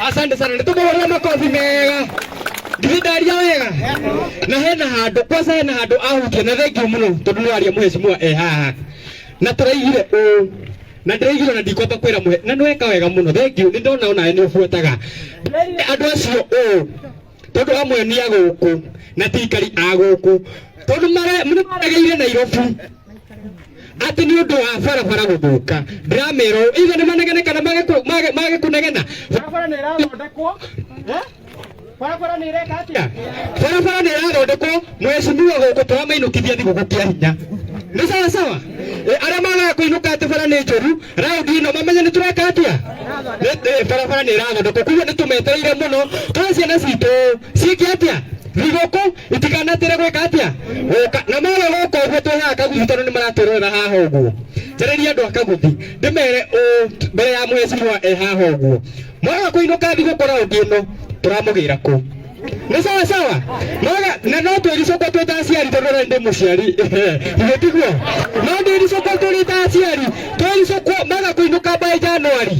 Asante sana, nitumuhurira makofi mega. Githĩ ndaria wega? Na hena handũ kwanza, hena handũ ahutia, na thengiũ mũno tondũ nĩ waria mheshimiwa e haha na tũraigire ũũ na ndĩraigire na ndikwamba kwĩra mũhe na nĩweka wega mũno, thengiũ. Nĩ ndona onawe nĩ ũbuataga andũ acio ũũ tondũ amwe nĩ a gũkũ na ti aikari a gũkũ tondũ nĩ maregeire Nairobi atĩ nĩ ũndũ wa barabara gũthũka. Ndĩramera ũũ, either nĩ manegene kana mage kũnegena, barabara nĩ ĩrathondekwo. Eh? Barabara nĩ ĩreka atĩa? Barabara nĩ ĩrathondekwo. Mheshimiwa gũkũ tũramainũkithia thigũkũ kĩa hinya, nĩ sawa sawa. Arĩa magaga kũinũka atĩ bara nĩ njũru, raundi ĩno mamenye nĩ tũreka atĩa. Barabara nĩ ĩrathondekwo, koguo nĩ tũmetereire mũno tũhe ciana citũ ciĩke atĩa thigũkũ, itikanatĩre gwĩka atĩa gũka na maga gũka ũguo twĩhaga Kaguthi tondũ nĩ maratwĩrorera haha ũguo. Njarĩria andũ a Kaguthi ndĩmere ũũ mbere ya mheshimiwa e haha ũguo, mwaga kũinũka thigũkũ raundi ĩno tũramũgĩra kũ, nĩ sawa sawa. Mwaga na no twĩricũkwo twĩ ta aciari tondũ rĩu ndĩ mũciari, githĩ tiguo? No ndĩricũkwo tũrĩ ta aciari, twĩricũkwo maga kũinũka by January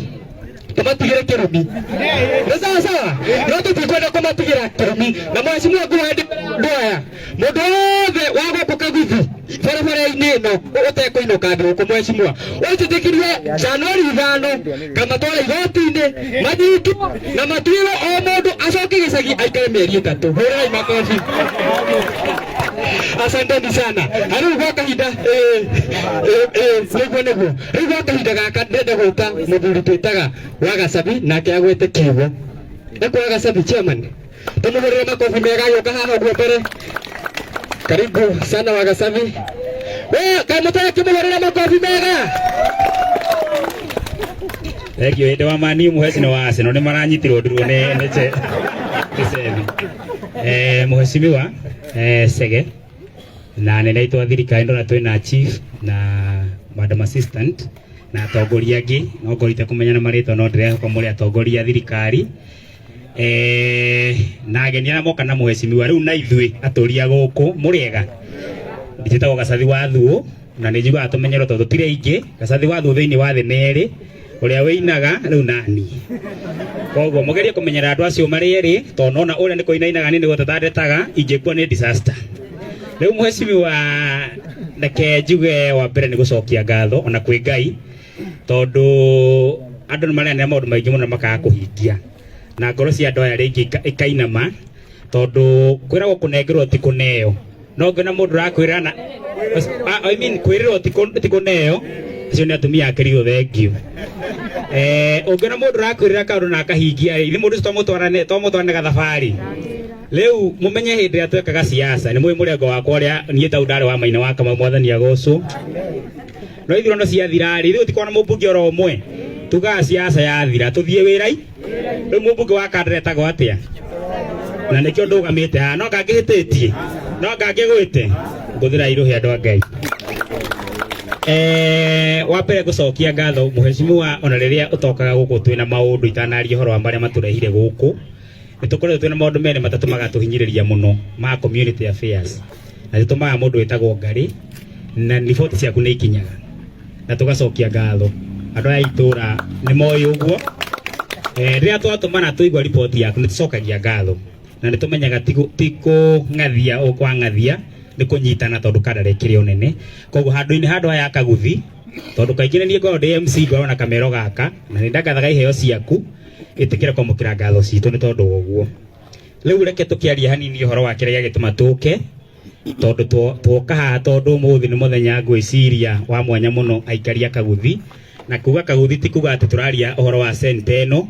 tũmatigĩre kĩrumi, nĩ sawa sawa. No tũtikwenda kũmatigĩra kĩrumi na mheshimiwa nguhe andũ aya, mũndũ wothe wa gũkũ Kaguthi barabara-inĩ ĩno ũtekũinũka thigũkũ, mheshimiwa ũnjĩtĩkirie, Januari 5 ngamatwara igoti-inĩ manyitwo na matuĩrwo, o mũndũ acoke gĩcagi aikare mĩeri 3. Hũrĩrai makobi. Asanteni sana. Na rĩu gwa kahinda nĩguo nĩguo rĩu gwa kahinda gaka ndĩrenda gwĩta mũthuri twĩtaga wa Gacabi nake agwĩte kiugo. Nĩkũ wa Gacabi chairman? Tũmũhũrĩre makobi mega agĩũka haha ũguo mbere. Karibu sana wa Gacabi. We kaĩ mũtarakĩmũhũrĩra makobi mega? Thank you. Hĩndĩ wa Man U mũheci nĩ wa Arsenal nĩ maranyitirwo nduruo nĩ Sevi. Mheshimiwa Sege na anene aitũ a thirikari, ndona twĩna chief na madam assistant na atongoria angĩ, no ngorite kũmenya na marĩtwa, no ndĩrehoka mũrĩ atongoria a thirikari na ageni arĩa moka na mheshimiwa rĩu na ithuĩ atũria gũkũ, mũrĩega. Njĩtagwo Gacathi wa Thuũ na nĩ njiguaga tũmenyerwo tondũ tũtirĩ aingĩ. Gacathi wa Thuũ thĩinĩ wa thĩ nĩ erĩ, ũrĩa wĩinaga rĩu nani, koguo mũgerie kũmenyera andũ acio marĩ erĩ tondũ nona ũrĩa nĩ kũinainaga niĩ nĩ gũteta ndetaga, ingĩkua nĩ disaster. Rĩu mheshimiwa, reke njuge wa mbere nĩ gũcokia ngatho ona kwĩ Ngai tondũ andũ nĩ mareanĩra maũndũ maingĩ mũno makaga kũhingia na ngoro cia andũ aya rĩngĩ ikainama tondũ kwĩragwo kũnengerwo ti kũneo, no ngĩona mũndũ ũrakwĩra na I mean kwĩrĩrwo ti kũneo, acio nĩ atumia a kĩrigũ, thengiũ. Ũngĩona mũndũ ũrakwĩrĩra kaũndũ na akahingia rĩ, ithe mũndũ ũcio twamũtwarane twamũtwarane gathabarĩ. Rĩu mũmenye hĩndĩ ĩrĩa twekaga siasa nĩ mũĩ mũrengo wakwa ũrĩa niĩ tau ndarĩ wa maina wa Kamau, mwathani agocwo. No ithurano ciathira rĩ, ithuĩ tũtikoragwo na mũmbunge oro ũmwe, tugaga siasa yathira tũthiĩ wĩra-i. Rĩu mũmbunge wa Kandara etagwo atĩa? Na nĩkĩo ndũgamĩte haha, no ngangĩhĩtĩtie, no ngangĩgwĩte ngũthĩra irũhĩ andũ a Ngai. Wa mbere ngũcokia ngatho mheshimiwa, ona rĩrĩa ũtokaga gũkũ twĩna maũndũ, itanaria ũhoro wa marĩa matũrehire gũkũ, nĩ tũkoretwo twĩna maũndũ merĩ matatũ magatũhinyĩrĩria mũno ma community affairs, na tũtũmaga mũndũ wĩtagwo Ngarĩ na riboti ciaku nĩ ikinyaga na tũgacokia ngatho. Andũ aya a itũra nĩ moĩ ũguo. Rĩrĩa twatũmana tũigua riboti yaku nĩ tũcokagia ngatho na nĩ tũmenyaga ti kũng'athia ũkwang'athia, nĩ kũnyitana tondũ Kandara ĩkĩrĩ o nene. Koguo handũ-inĩ handũ aya Kaguthi, tondũ kaingĩ nĩ niĩ ngoragwo ndĩ MC, ngoragwo na kamero gaka na nĩ ndangathaga iheo ciaku, ĩtĩkĩre kwamũkĩra ngatho citũ nĩ tondũ wa ũguo. Rĩu reke tũkĩarie hanini ũhoro wa kĩrĩa gĩagĩtũma tũke, tondũ twoka haha tondũ ũmũthĩ nĩ mũthenya ngwĩciria wa mwanya mũno aikari a Kaguthi. Na kuga Kaguthi ti kuga atĩ tũraria ũhoro wa center ĩno,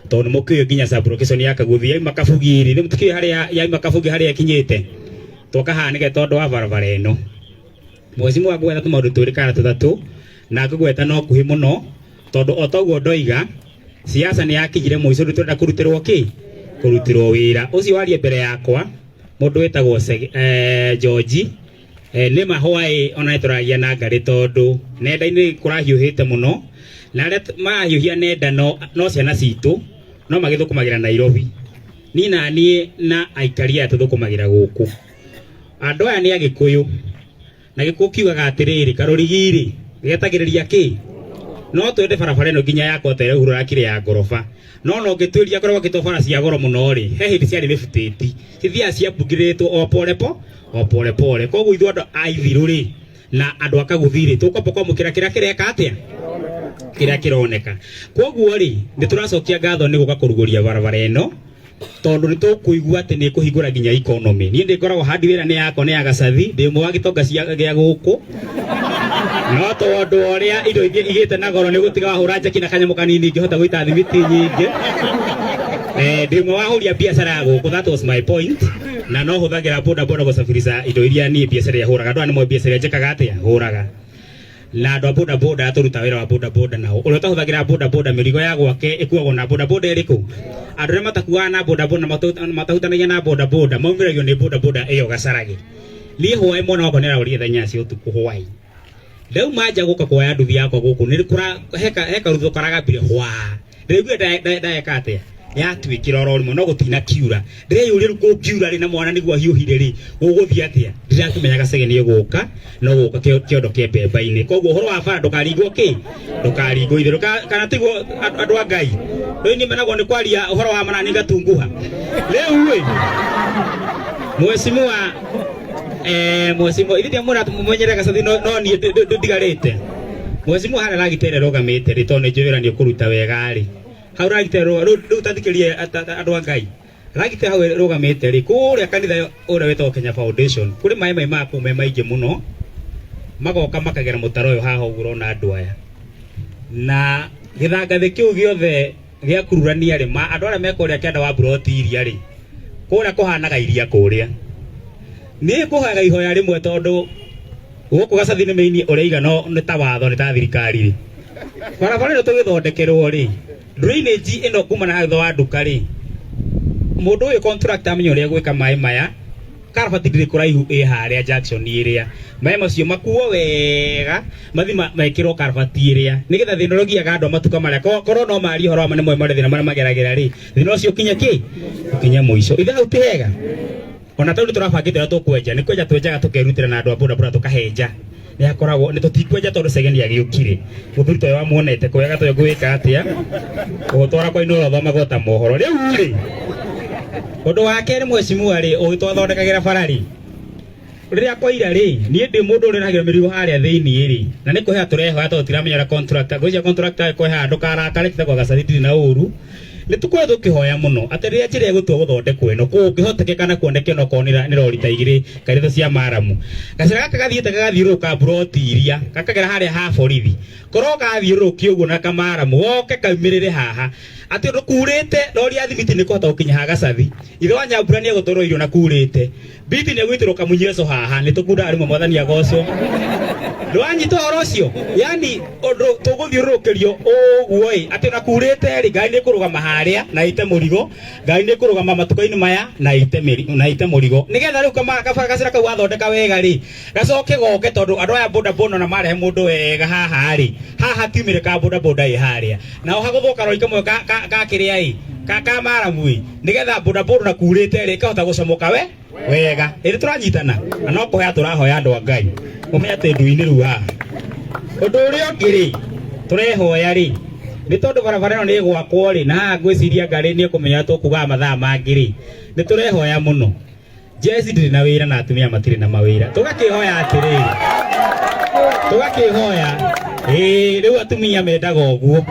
tondũ nĩ mũkĩũĩ nginya sub-location ya Kaguthi yauma Kabugi rĩ, nĩ mũtikĩũĩ harĩa yauma Kabugi harĩa ĩkinyĩte. Twoka haha nĩgetha tondũ wa barabara ĩno. Mheshimiwa, ngũgweta tũmaũndũ twĩrĩ kana tũtatũ na ngũgweta no kuhĩ mũno tondũ o toguo ndoiga siasa nĩ yakinyire mũico, rĩu tũrenda kũrutĩrwo kĩ kũrutĩrwo wĩra ũcio warie mbere yakwa mũndũ wĩtagwo George. Nĩ mahwaĩ ona nĩ tũragia na ngarĩ tondũ nenda-inĩ kũrahiũhĩte mũno na arĩa marahiũhia nenda no ciana citũ no magĩthũkũmagĩra Nairobi. Niĩ na niĩ na aikari aya tũthũkũmagĩra gũkũ. Andũ aya nĩ Agĩkũyũ na Gĩkũyũ kiugaga atĩrĩrĩ, karũrigi-rĩ getagĩrĩria kĩ? No twende barabara ĩno nginya yakwo ta ĩrĩa Uhuru arakire ya ngoroba, no no ngĩtuĩria korwo gwakĩtwo bara cia goro mũno rĩ, he hĩndĩ ciarĩ mĩbutĩti cithiaga ciambungirĩtwo o pole po o pole pole. Koguo ithuĩ andũ a Ithiru rĩ na andũ a Kaguthi rĩ, tũkwamba kwamũkĩra kĩrĩa kĩreka atĩa, kĩrĩa kĩroneka. Koguo rĩ, nĩ tũracokia ngatho nĩ gũka kũrugũria barabara ĩno, tondũ nĩ tũkũigua atĩ nĩ ĩkũhingũra nginya economy. Niĩ ndĩ ngoragwo handi wĩra nĩ yakwa nĩ ya Gacathi, ndĩ ũmwe wa gĩtonga gĩa gũkũ, no tondũ ũrĩa indo ingĩ igĩte na goro nĩ gũtiga wahũra njeki na kanyamũ kanini ingĩhota gũita thimiti nyingĩ. Ndĩ ũmwe wa ahũri a biacara ya gũkũ, that was my point, na no hũthagĩra boda boda gũcabirica indo iria niĩ biacara ĩrĩa hũraga. Andũ aya nĩ moĩ biacara ĩrĩa njĩkaga atĩa, hũraga. Na andũ a boda boda tũruta wĩra wa boda boda nao, ũrĩa ũtahũthagĩra boda boda mĩrigo ya gwake ĩkuagwo na boda boda ĩrĩkũ? Andũ arĩa matakuaga na boda boda matahutanagia na boda boda maumĩragio nĩ boda boda ĩyo gacarage. Niĩ hwaĩ mwana wakwa nĩarorire thaa inya cia ũtukũ hwaĩ, ndauma nja gũka kuoya nduthi yakwa gũkũ nĩ kũra heka rutho karagambire hwa, ndĩraigua ndayeka atĩa, yatuĩkĩra oro rĩmwe, no gũtina kiura. Ndĩreyũria rĩu kũngiura rĩ na mwana nĩguo ahiũhire rĩ, gũgũthiĩ atĩa? Ndirakĩmenya gacege nĩ gũka no gũka kĩondo kĩa mbemba-inĩ. Koguo ũhoro wa bara ndũkaringwo kĩ, ndũkaringwo itherũ kana tiguo andũ a Ngai? Rĩu niĩ menagwo nĩ kwaria ũhoro wa mana ngatunguha. Rĩu ĩ mheshimiwa, mheshimiwa ithe ndiamwĩra mũmenyere Gacathi, no niĩ ndigarĩte. Mheshimiwa harĩa ragita ĩrĩa ĩrũgamĩte rĩ, tondũ nĩ njũĩ wĩra nĩ ũkũruta wega rĩ, hau ragita rĩu tathikĩrie andũ a Ngai, ragita hau ĩrũgamĩte rĩ, kũrĩa kanitha ũrĩa wĩtagwo Kenya Foundation, kũrĩ maĩ maimaga kũu me maingĩ mũno, magoka makagera mũtaro ũyũ haha ũguo ũrona andũ aya, na gĩthangathĩ kĩu gĩothe gĩa kururania rĩ, andũ arĩa me kũrĩa kĩanda wa mburoti iria rĩ, kũrĩa kũhanaga iria kũrĩa. Niĩ ngũhoyaga ihoya rĩmwe, tondũ gũkũ Gacathi nĩ mĩini ũrĩa iga no nĩ ta watho nĩ ta thirikari rĩ, barabara ĩno tũgĩthondekerwo rĩ, drainage ĩno kuma na thutha wa nduka rĩ, mũndũ ũyũ contractor amenye ũrĩa gwĩka maĩ maya, karabati ndĩrĩ kũraihu ĩ harĩa junction ĩrĩa, maĩ macio makuo wega mathi mekĩrwo karabati ĩrĩa, nĩgetha thĩna ũrĩa ũgiaga andũ a matuka marĩa korwo no marie ũhoro wa ma nĩ moĩ marĩa thĩna marĩa mageragĩra rĩ, thĩna ũcio ũkinye kĩ, ũkinye mũico. Ithe hau ti hega? Ona tondũ tũrabangĩte ũrĩa tũkwenja, nĩ kwenja twenjaga tũkerutĩra na andũ a boda boda tũkahenja, nĩ hakoragwo nĩ tũtikwenja tondũ cege nĩ agĩũkire mũthuri toyo wamuonete kwega toyo ngwĩka atĩa gũtwara kwa inoro thomagwo ta mohoro. Rĩu rĩ, ũndũ wa kerĩ mheshimiwa rĩ, ũgĩtwathondekagĩra bara rĩ, rĩrĩa kwaira rĩ, niĩ ndĩ mũndũ ũrĩa mĩrigo harĩa thĩinĩ rĩ, na nĩ kũheha tũrehoya tondũ tiramenya ũrĩa contractor ngwĩciria contractor kwehaha ndũkarakare titagwo Gacathi ndirĩ na ũru. Nĩ tũkoretwo tũkĩhoya mũno atĩ rĩrĩa njĩra ĩgũtua gũthondekwo ĩno, kũngĩhotekeka na kuoneke onokorwo nĩ rori ta igĩrĩ kana ithatũ cia maramu, gacĩra gaka gathiĩte gagathiũrũrũka mburoti iria gakagera harĩa ha borithi, korwo gathiũrũrũkia ũguo na kamaramu goke kaumĩrĩre haha, atĩ ũndũ kurĩte rori ya thimiti nĩ kũhota gũkinya ha Gacathi. Ithe wa Nyambura nĩ egũtwarwo irio na kurĩte, Biti nĩ egũitĩrwo kamunyeco haha, nĩ tũkundaga rĩmwe, mwathani agocwo. Ndwanyita ũhoro ũcio? Yani ũndũ tũgũthiũrũrũkĩrio ũguo ĩ, atĩ ona kurĩte rĩ, ngari nĩ ĩkũrũgama harĩa na ĩte mũrigo, ngari nĩ ĩkũrũgama matuka-inĩ maya na ĩte mĩri, na ĩte mũrigo, nĩgetha rĩu gacĩra kau wathondeka wega rĩ, gacoke goke, tondũ andũ aya boda boda ona marehe mũndũ wega haha rĩ, haha tiumĩre ka boda boda ĩ harĩa, nao hagũthwo karori kamwe ka kĩrĩa ĩ, ka maramu ĩ, nĩgetha boda boda na kurĩte rĩ, ĩkahota gũcomoka we wega. Ĩrĩ tũranyitana na no kũhoya tũrahoya andũ a Ngai mũmenye atĩ nduinĩ rĩu haha. Ũndũ ũrĩa ũngĩ rĩ, tũrehoya rĩ, nĩ tondũ barabara ĩno nĩ ĩgwakwo rĩ, na haha ngwĩciria ngarĩ nĩ ĩkũmenya tũkugaga mathaa mangĩ rĩ, nĩ tũrehoya mũno. Jesi ndĩrĩ na wĩra na atumia matirĩ na mawĩra, tũgakĩhoya atĩrĩrĩ, tũgakĩhoya ĩĩ, rĩu atumia mendaga ũguo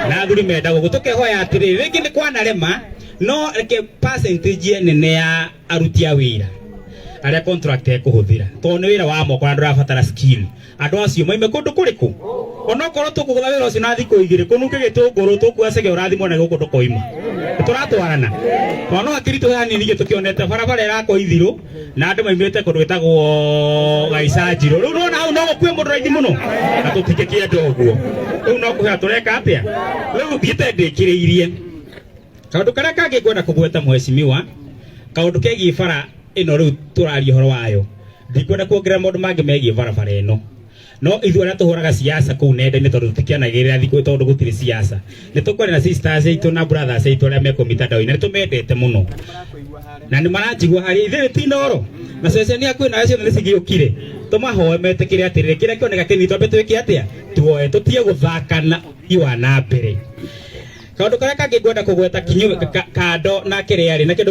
na athuri mendaga ũguo, tũkehoya atĩrĩrĩ, rĩngĩ nĩ kwanarema, no reke percentage nene ya aruti a wĩra arĩa contract ĩkũhũthĩra, tondũ nĩ wĩra wa moko na ndũrabatara skill, andũ acio maime kũndũ kũrĩkũ, onokorwo tũkũgũtha wĩra ũcio na thikũ igĩrĩ kũnunge gĩtũngũrũ tũkua cege ũrathimwo na gũkũ ndũkoima. Tũratwarana tondũ no hakĩritũhe hanini gĩ tũkĩonete barabara ĩrakwo Ithiru na andũ maimĩte kũndũ gwĩtagwo Gaicanjirũ. Rĩu nona hau no gũkue mũndũ raithi mũno na tũtingĩkĩenda ũguo. Rĩu no kũhea tũreka atĩa, rĩu thiĩte ndĩkĩrĩirie kaũndũ karĩa kangĩ ngwenda kũgweta mheshimiwa, kaũndũ kegiĩ bara ĩno rĩu tũraria ũhoro wayo. Ndikwenda kuongerera maũndũ mangĩ megiĩ barabara ĩno, no ithuĩ arĩa tũhũraga siasa kũu nenda-inĩ, tondũ tũtikĩanagĩrĩra thikũ tondũ gũtirĩ siasa, nĩ tũkwaria na sisters aitũ na brothers aitũ arĩa mekũ mitandao-inĩ, nĩ tũmendete mũno na nĩ maranjigua harĩa ithuĩ ti Inooro na ceceni hakuhĩ nayo ciothe nĩ cigĩũkire. Tũmahoe metĩkĩre atĩrĩrĩ, kĩrĩa kĩoneka kĩnini twambe twĩke atĩa, tuoe, tũtige gũthaka na ũthii wa na mbere. Kaũndũ karĩa kangĩ ngwenda kũgweta kinyu kando na kĩrĩa rĩ na kĩndũ.